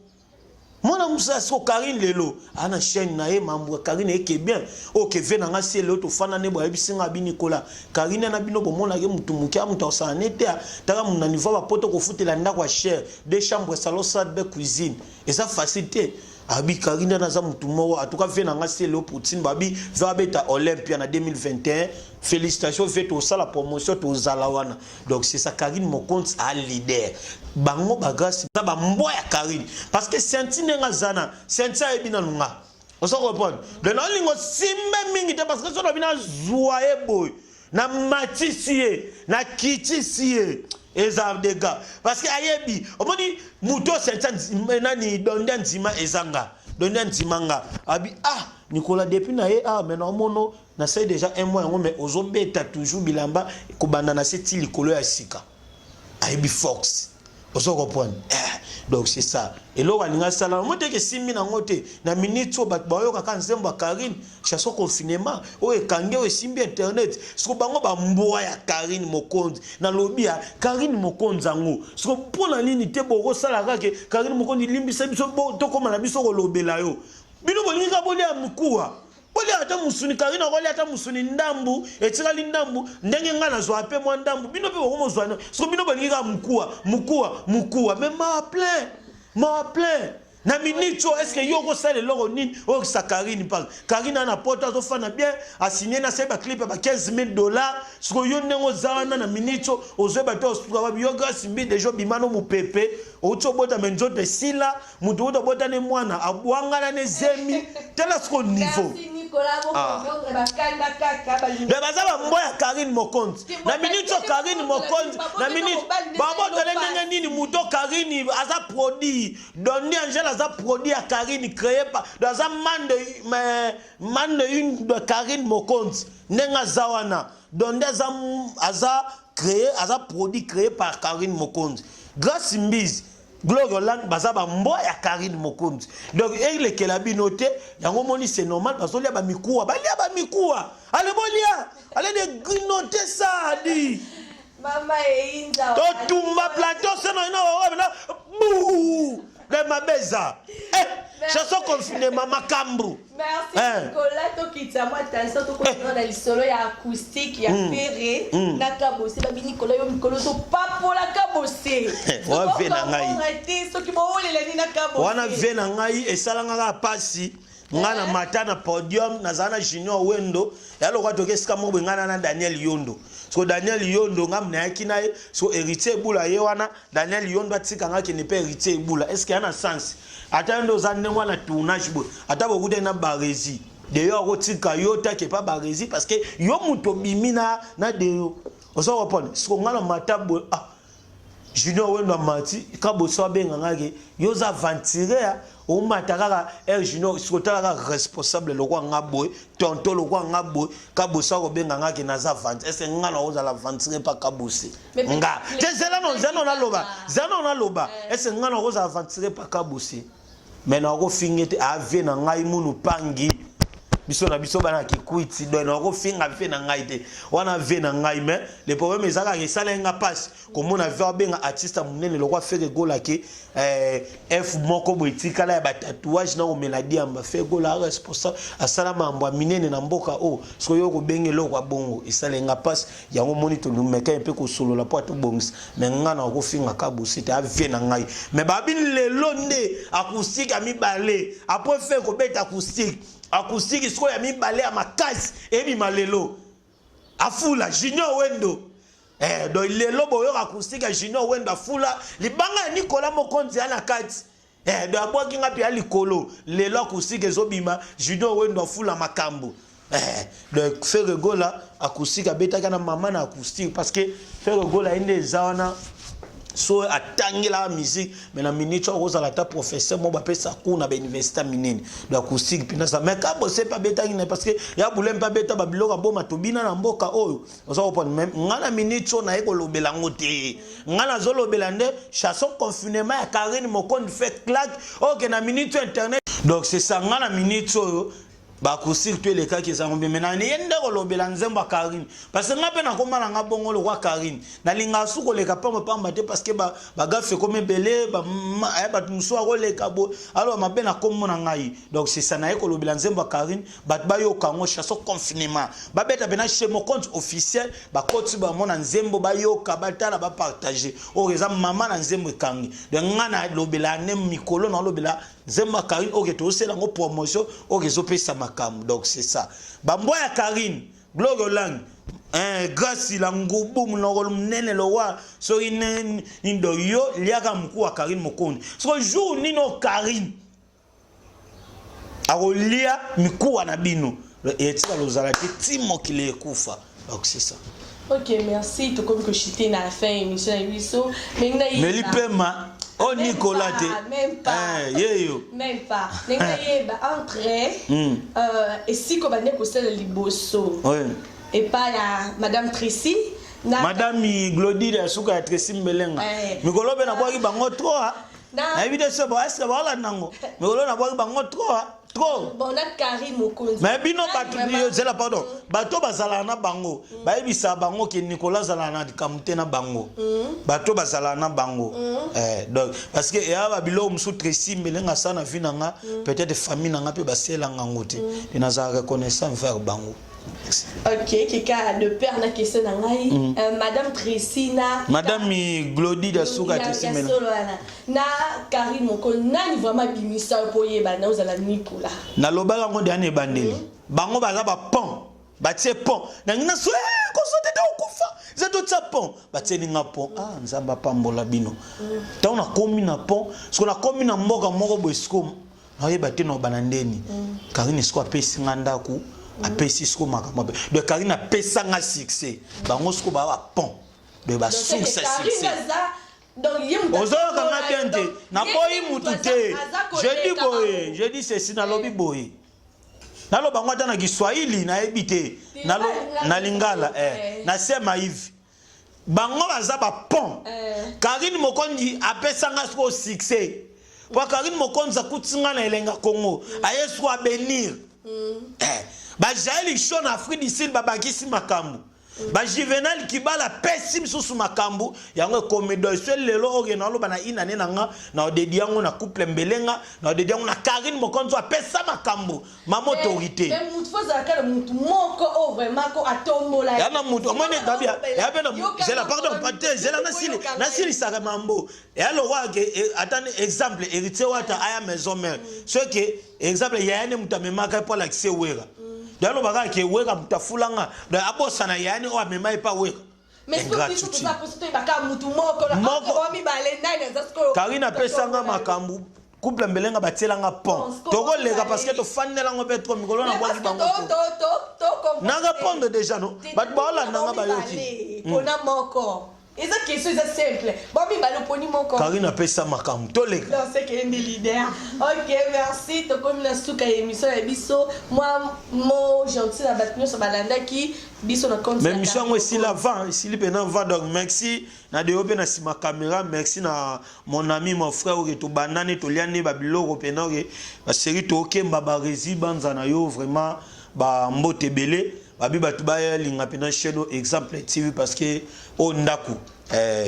mwana musala siko Karine lelo ana chaîne na ye mambo ya Karine eke bien oyo keve na nga si lelo tofanda nde boyebisi nga abi Nicolas Karine na bino bomonaki mutu moke mutu akosala ne te taka na niveau bapoto kofutela ndako ya cher deux chambres salon salle de cuisine eza facile te abi Karine naza mutu moko en tout cas ve na nga si lelo Poutine babi ve abeta Olympia na 2021 félicitations ve tosala promotion tozala wana. Donc c'est ça Karine Mokonzi a leader. Bango ba grâce ba mbwa ya Karine parce que senti ndenge azana senti ayebi nanu nga. Ozo comprendre? Donc na lingo simbe mingi te parce que sono bina zwa ye boy na matisi ye na kitisi ye eza dégâts parce que ayebi omoni moto senti nani donde ndima ezanga donde ndima nga abi ah Nicolas depuis na ye ah mais na omono Nasali dejà un mois yango mais ozo beta toujours bilamba kobanda na se ti likolo ya sika. Ayebi force. Ozo comprendre? Eh, donc c'est ça. Eloko alinga sala mo te ke simbi nango te. Na minute oyo bato bayoka ka nzembo ya Karine, chanson confinement, oyo ekangi oyo esimbi internet. Siko bango ba mbwa ya Karine Mokonzi. Na lobi ya Karine Mokonzi yango. Siko pona nini te boko sala kaka ke Karine Mokonzi limbisa biso tokoma na biso kolobela yo. Bino bolingi ka bolia mikuwa. Bolia ata musuni Karine akolia ata musuni ndambu etikali ndambu ndenge ngai nazwa pe mwa ndambu bino pe bokomozwa soko bino bolingi kaka mukuwa mukuwa mukuwa mais mawa plein mawa plein na minute oyo est-ce que yo okosala eloko nini oyokisa Karine mpaka Karine ana poto azofanda bien asigne na asali baclip ya ba 15 000 dollars siko yo ndenge oza wana na minute oyo ozoyeba te osuka wapi yo Grace Mbi deja obima no mopepe outi obotama nzoto esila Mutu kutu abota ne mwana abwangana ne zemi tala siko niveau. Ah. Mais baza ba mbwa ya Karine Mokonzi. Na minute oyo Karine Mokonzi, na minute babotole ndenge nini muto Karine aza produit. Dondi Angel aza produit ya Karine créé par donc aza man de man de une de Karine Mokonzi. Ndenge aza wana. Dondi aza aza créé aza produit créé par Karine Mokonzi. Grace Mbizi Gloria Olangi baza ba mbwa ya Karine Mokonzi. Donc elekela bino te, yango moni c'est normal bazolia ba mikuwa, balia ba mikuwa. Allez bolia, allez de grignoter ça dit. Mama Einza. Totumba plateau sena ina wa na buu de mabeza. Eh. Chanson confinement makambo. Merci Eh. Nicolas, tokitisa mwa tension, tokotuna na lisolo ya acoustique ya Ferre na Kabose. Babi Nicolas, yo mikolo topapola Kabose. Wana vie na ngai. Soki te, soki bowolela nini na Kabose. Wana vie na ngai esalanga kaka mpasi. Ngai na mata na podium, nazala na Junior Wendo ya lokwa, toke esika moko boye, ngai na Daniel Yondo. So Daniel Yondo, ngai nayaki na ye. So Héritier Ebula ye wana, Daniel Yondo atika ngai akende mpe Héritier Ebula. Est ce que ya na sens? Ata yo nde oza ndenge wana, tournage boye, ata bokutani na Baresi, Deyo akotika yo take epa Baresi parce que yo moto obimi na Deyo, oza comprendre? Siko ngai na mata boye, ah, Junior Wendo amati, Kaboso abenga ke yo oza aventurier, omata kaka air. Junior siko tala kaka responsable lokwa nga boye, tonto lokwa nga boye, Kaboso akobenga nga ke naza aventure. Est ce nga na kozala aventurier mpa Kabose? Nga te, zela no, zela no, naloba, zela no, naloba. Est ce nga na kozala aventurier mpa Kabose? Mais nakofinga te, avie na ngai munu pangi biso na biso bana Kikwiti. Donc nakofinga vie na ngai te, wana vie na ngai. Mais le problème eza kaka esala nga mpasi komona vie abenga artiste ya monene lokwa Ferre Gola ke f moko boye etikala ya batatouage na komela diamba. Ferre Gola responsable, asala mambo ya minene na mboka oyo. Soki oyo kobenga eloko ya bongo, esala nga mpasi. Yango moni tolumeka mpe kosolola mpo atobongisa. Mais nga na kofinga Kabose te, avie na ngai. Mais babi lelo nde acoustique ya mibale après fe kobeta acoustique, acoustique sikoyo ya mibale ya makasi ebima lelo, afula Junior Wendo. Donc lelo boyoka acoustique ya Junior Wendo, afula libanga ya Nicolas Mokonzi ya na kati. Donc abwaki nga mpe ya likolo. Lelo acoustique ezobima, Junior Wendo afula makambo. Donc Ferre Gola acoustique abetaka na mama na acoustique parce que Ferre Gola ye nde eza wana so atangelaka musique. Mais na minute oyo akozala ata professeur moko bapesa cours na bauniversité minene. Donc acoustique mpena, mais Kabose mpe abetaki na parce que ya bule mpe abeta babiloko aboma tobina na mboka oyo, oza kopona. Mais nga na minute oyo naye kolobela yango te. Nga nazolobela nde chanson confinement ya Karine Mokondi fait claque oyo na minute oyo internet. Donc c'est ça. Nga na minute oyo bacoustique to elekaki ezango mpe. Mais ye nde kolobela nzembo ya Karine parce que nga mpe nakoma na nga bongo lokwa Karine, nalingaka su koleka pamba pamba te parce que bagafe ekomi ebele, bato mosusu akoleka bo aloba mabe na kombo na ngai. Donc c'est ça. Naye kolobela nzembo ya Karine, bato bayoka yango, chanson confinement. Babeta mpena chez mon compte officiel, bakoti bamona nzembo, bayoka, batala, bapartage. Oyo eza mama na nzembo ekangi. Donc nga nalobela ne mikolo, nalobela nzembo ya Karine oyo tozosala yango promotion oyo ezopesa makambo. Donc c'est ça. Bambwa ya Karine, Gloire Olang, grâce la ngubu monoko monene lowa soki nini. Donc yo liaka moku wa Karine Mokondi. Soko jour nini o Karine akolia mikuwa na bino, etikala ozala te ti mokili ekufa. Donc c'est ça. Ok, merci. Tokomi kochuter na fin émission na biso. Meli pema o Nicolas te. Même pas. Yeyo. Même pas. Ndenge nayeba entre esika obande kosala liboso epai ya Madame Tracy. Madame Glodile ya suka ya Tracy Mbelenga, mikolo mpe nabwaki bango trop. Nayebi te so eske baolanda yango. Mikolo nabwaki bango trop, trop. Bon, na Karine Mokonzi. Mais bino bato, zela, pardon, bato bazalaka na bango bayebisaka bango ke Nicolas azalaka na likambo te na bango. Bato bazalaka na bango. Donc parce que eya babiloko mosusu Tracy Mbelenga asala na vie na nga, peut-être famille na nga mpe baselanga yango te. E nazala reconnaissant envers bango. Ok, keka de père na question na ngai. Madame Tracy na Madame Glodi da suka Tracy Mbelenga. Solo wana na Karine Mokonzi, nani vraiment abimisa yo mpo oyeba na ozala Nicolas? Nalobaka yango deya na ebandeli. Bango baza bapont, batie pont nangi na so kosote te, okufa eza totia pont, batieli nga pont. Ah, Nzambe apambola bino. Ntango nakomi na pont, siko nakomi na mboka moko boye, siko nayeba te na bana ndeni. Karine siko apesi nga ndako, apesi siko makambo. Donc Karine apesa nga succès, bango siko baa bapont, donc basource ya succès. Ozoyoka nga bien te? Naboyi mutu te. Je dis boye, je dis ceci, nalobi boye, naloba ngo ata na Kiswahili nayebi te, na lingala, nasema hivi: bango baza bapont. Karine Mokonzi apesanga sikoyo succès po Karine Mokonzi akuti nga na elenga Congo, aye sikoyo abenir. Bajaeli show na Afrique du Sud, babakisi makambo. Ba Juvenal Kibala apesi misusu makambo yango ekomi. Donc so lelo oyo naloba na inane na nga, na odedi yango na couple Mbelenga, na odedi yango na Karine Mokonzi apesa makambo, mama autorité. Mais mutu fo azalaka na mutu moko oyo vraiment ko atombola. Ya na mutu omoni tabia ya pe na zela, pardon, pate zela, nasili nasilisaka mambo ya lokwa ke ata exemple Héritier Wata aya Maison Mère, soki exemple yaya ne mutu amemaka mpo alakise Wera, donc alobaka ke Wera mutu afulanga, donc abosana yaya ne oyo amema ye mpa Wera. Mais Ingratitude. toyebaka mutu moko. Moko. Mibale, nani aza sikoyo? Karine apesanga makambo, couple Mbelenga batielanga pont. Tokoleka parce que tofandelango mpe trop mikolo nabwaki bango to na répondre déjà no bato baolandanga bayoki. Mpona moko eza question, eza simple, bomibale oponi moko. Karine apesa makambo, toleka. Non, c'est qu'il est leader. Ok, merci. Tokomi na suka ya émission ya biso. Moi, mo gentil na bato nyonso balandaki biso na compte. Mais émission yango esili avant, esili mpena avant. Donc merci na deo mpe na nsima caméra, merci na mon ami, mon frère oke tobandani, toliani babiloko mpena oke basérie, tokemba baresi banza na yo vraiment, bambote ebele babi bato balinga mpena chaîne oyo Exemple TV, parce que oyo ndako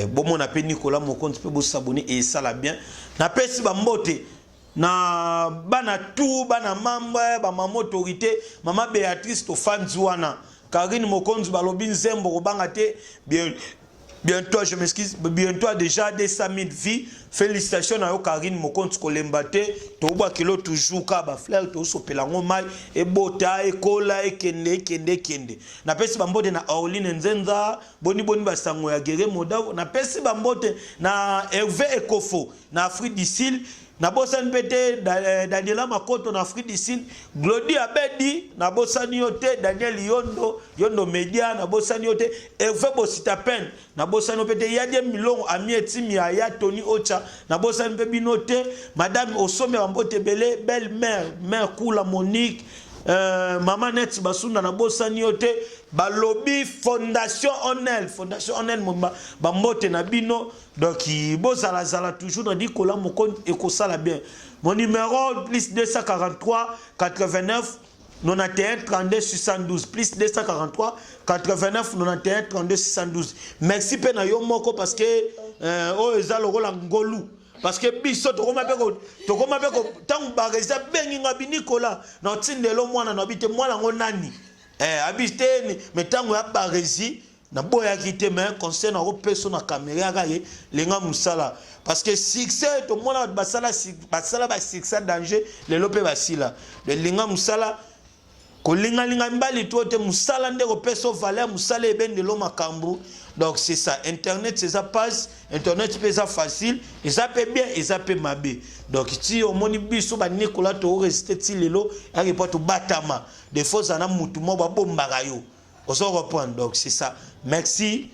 bomona mpe Nicolas Mokonzi mpe bosabone, esala bien. Napesi bambote na bana tu, bana mamba, bamama autorité, mama Béatrice, tofandi wana. Karine Mokonzi, balobi nzembo kobanga te, bien bientôt, je m'excuse, bientôt déjà 200 000 vues. Félicitations na yo Karine Mokonzi, kolemba te, tobwakelo toujours ka bafleur, tosopela yango mai, ebota, ekola, ekende, ekende, ekende. Napesi bambote na Orline Nzenza, boni boni basango ya Gere Modavo. Napesi bambote na Hervé Ekofo na Afrique du Sud, nabosani mpe te Daniela Makoto na Afrique du Sud, Glodi Abedi, nabosani yo te, Daniel Yondo, Yondo Media, nabosani yo te, Hervé Bosita Pen, nabosani yo mpe te, Yadie Milongo, Ami Etimi, Aya Tony Ocha, nabosani mpe bino te, Madame Osomi, bambote ebele, belle mère, mère Kula Monique, mama Net Basunda, nabosani yo te, balobi Fondation Onel, Fondation Onel mobimba, bambote na bino. Donc bozalazala toujours na Nicolas Mokonzi, ekosala bien. Mon numéro, plus 243 89 91 32 612, plus 243 89 91 32 612. Merci mpe na yo moko, parce que oyo eza lokola ngolu, parce que biso tokoma mpe ntango baresi abengi nga bi Nicolas na otindelo mwana na bi te, mwana yango nani abi te, mais ntango ya baresi naboyaki te. Mais conseil nakopesa na caméra yaka ye, lenga mosala, parce que succès tomona bato basala, basala basuccès danger, lelo mpe basila. Lelinga mosala, kolingalinga mibali to te, mosala nde kopesa valeur, mosala ebendelo makambo. Donc c'est ça, internet eza passe, internet mpe eza facile, eza mpe bien, eza mpe mabe. Donc ti omoni biso banikola toresiste ti lelo, yaki mpo tobatama. Des fois ozala na mutu moko babombaka yo, ozo reprendre. Donc c'est ça, merci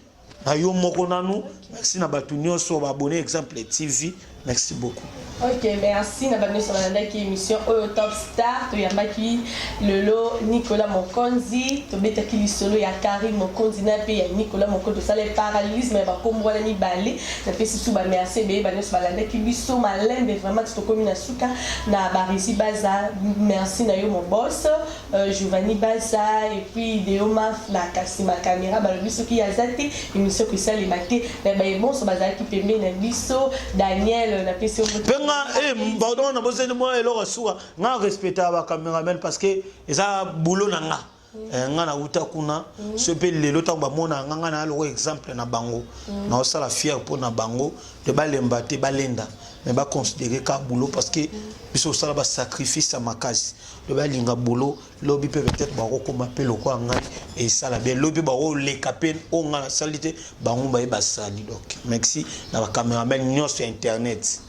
na yo moko nanu, merci na bato nyonso baabonné Exemple TV, merci beaucoup. Ok, merci na bato nyonso balandaki émission oyo Top Star. Toyambaki lelo Nicolas Mokonzi, tobetaki lisolo ya Karine Mokonzi na mpe ya Nicolas Mokonzi, tosala parallélisme ya bakombo wana mibale. Napesi su bamerci ebeye banyonso balandaki biso malembe. Vraiment ti tokomi na suka na Barisi Baza, merci na yo mon boss Giovanni Baza, et puis Deo Maf na kasima caméra, balobi soki aza te émission koesalema te. Na baye bonso bazalaki pembeni na biso, Daniel, napesi yo mpe nga pardon, nabosani mwa eloko ya suka. Nga respectaka bacameraman parce que eza boulot na nga. Nga nauta kuna so mpe lelo ntango bamona nga, nga na loko exemple na bango, naosala fier mpo na bango de balemba te, balenda, mais baconsidere ka boulot, parce que biso osala basacrifice ya makasi de balinga boulot. Lobi mpe peut-être bakokoma mpe lokola ngai, esala bien. Lobi mpe bakoleka mpe oyo ngai nasali te, bango baye basali. Donc merci na bacameraman nyonso ya internet.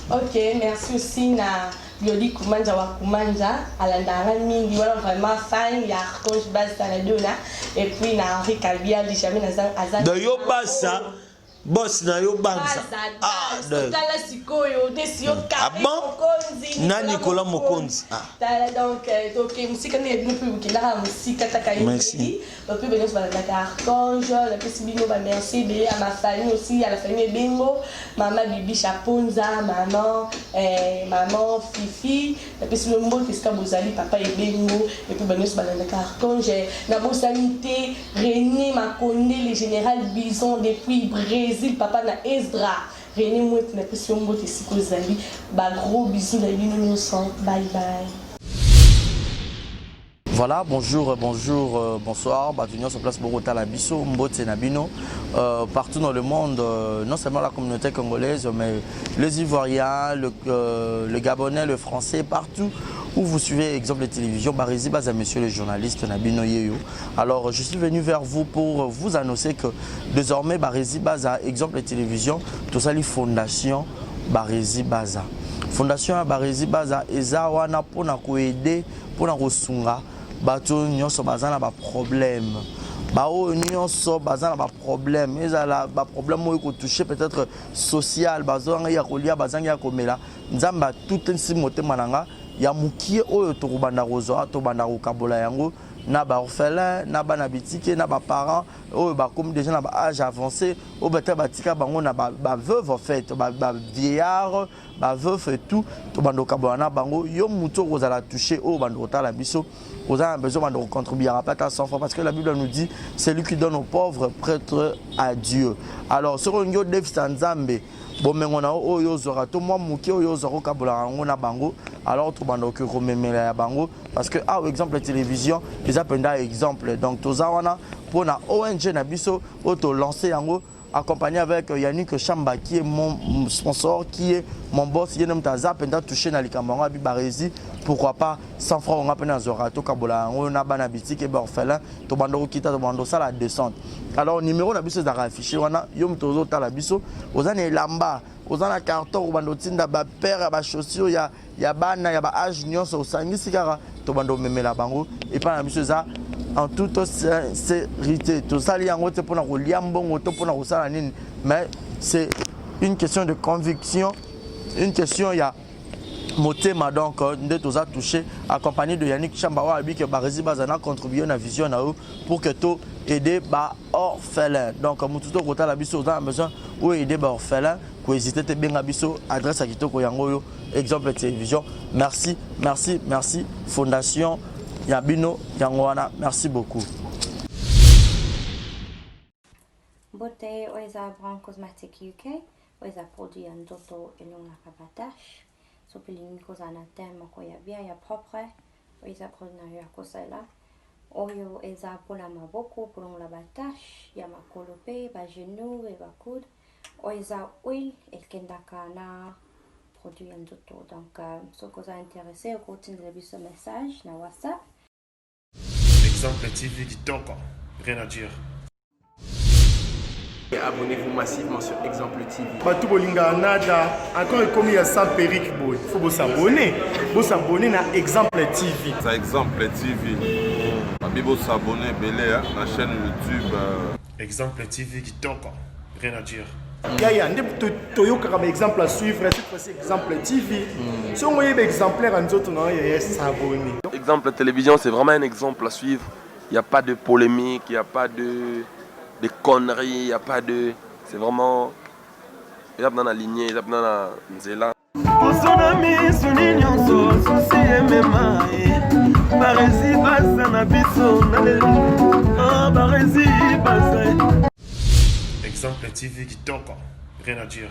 Ok, merci aussi na Glodi Kumanja wa Kumanja, alandaka mingi wana, vraiment fan ya Archange Basa na Dona, et puis na Henri Kabiali, jamais naza aza. Donc yo Basa. Boss na yo banza. Ah, tala sikoyo desi yo ah carré bon? Mokonzi Na Nicolas Mokonzi. Ah. Tala donc euh, toke mosika nde bino mpe bokendaka mosika taka ye Merci. Donc mpe nyonso balandaka Archange, napesi bino ba merci ebele à ma famille aussi, à la famille Ebengo, mama Bibi Chaponza, maman eh, maman Fifi, napesi bino mbote esika bozali, papa Ebengo, et puis banyonso balandaka Archange. Nabosani te René Makonde, le général Bison depuis Brésil, papa na Esdra. René Mwepu, napesi yo mbote esika ozali. Ba gros bisous na bino nyonso. Bye bye. Voilà, bonjour, bonjour, euh, bonsoir. Bato nyonso place bokotala biso, mbote na bino. Partout dans le monde, non seulement la communauté congolaise, mais les Ivoiriens, le Gabonais, le Français, partout où vous suivez Exemple de télévision, Barizi Baza, monsieur le journaliste na bino yeyo. Alors, je suis venu vers vous pour vous annoncer que désormais, Barizi Baza, Exemple de télévision, tout ça, les fondations Barizi Baza. Fondation ya Barizi Baza, eza wana pona ko aider, pona kosunga bato nyonso baza na baproblème, baoyo nyonso baza na baproblème, ezala baproblème oyo ekotouche peut-être social, bazangi ya kolia, bazangi ya komela. Nzambe atutisi motema na nga ya mokie oyo tokobanda kozwa, tobanda kokabola yango na baorphelin, na bana bitike, na baparent oyo bakomi déjà na baâge avancé, oyo peut-être batika bango na baveuve, en fait bavieillard, baveuf et tout. Tobanda kokabola na bango. Yo motu okozala touché, oyo banda kotala biso, oza na besoin banda kocontribuer ata 100 francs, parce que la Bible nous dit: celui qui donne aux pauvres prête à Dieu. Alors soki olingi odefisa Nzambe bomengo na yo oyo ozwaka to mwa moke oyo ozwaka, okabolaka yango na bango, alors tobanda okoki komemela ya bango, parce que awa Exemple télévision eza mpenza exemple. Donc toza wana mpona ONG na biso oyo tolance yango, accompagné avec Yannick Chamba, qui est mon sponsor, qui est mon boss. Ye nde moto aza mpenza touché na likambo yango. Abi Baresi, pourquoi pas 100 francs onga mpe nazwaka, tokabola yango na bana bitike, baorphelin. Tobanda kokita, tobanda kosala descente. Alors numéro na biso ezalaka affiché wana. Yo moto ozotala biso, oza na elamba, oza na carton, kobanda otinda bapaire ya bachaussure ya bana ya baâge nyonso, osangisi kaka, tobanda omemela bango epai na biso. Eza en toute sincérité, tosali yango te mpona kolia mbongo to mpona kosala nini, mais c'est une question de conviction, une question ya motema. Donc nde toza touché, accompagné de Yannick Chamba, oyo alobi ke Baresi baza na contribuer na vision na yo pour que to aider baorphelin. Donc motu to kotala biso, oza na besoin oyo aider baorphelin, kohésite te, benga biso. Adresse ya kitoko yango oyo, Exemple Télévision. Merci, merci, merci. Fondation ya bino yango wana. Merci beaucoup. Mbote, oyo eza Brown Cosmetic UK. Oyo eza produit ya nzoto, elongaka batache. Soki olingi kozala na teint moko ya bien, ya propre, oyo eza produit na yo ya kosalela. Oyo eza mpona maboko, kolongola batache ya makolo mpe bagenou e bacoude. Oyo eza huile ekendaka na produit ya nzoto. Donc soki oza intéressé, okotindela biso message na WhatsApp. Exemple TV kitoko, rien à dire. Et abonnez-vous massivement sur Exemple TV. Bato bolingaka nada encore ekomi ya sans perruque boye, faut bosabone, bosabone na Exemple TV. Ça, Exemple TV babi, bosabone ebele na chaîne YouTube. Exemple TV kitoko, rien à dire. Yaya nde toyokaka baexemple à suivre. Cette fois-ci Exemple TV, soki oyeba exemplaire ya nzoto na yo, yaya, s'abonne. Exemple Télévision, c'est vraiment un exemple à suivre. Il n'y a pas de polémique, il n'y a pas de conneries, il n'y a pas de. C'est vraiment. Il y a dans la lignée, il y a dans la nzela. Poso na miso nyonso susi emema ye Baresi baza na biso na lelo. Ah, Baresi baza. Exemple TV kitoko, rien à dire.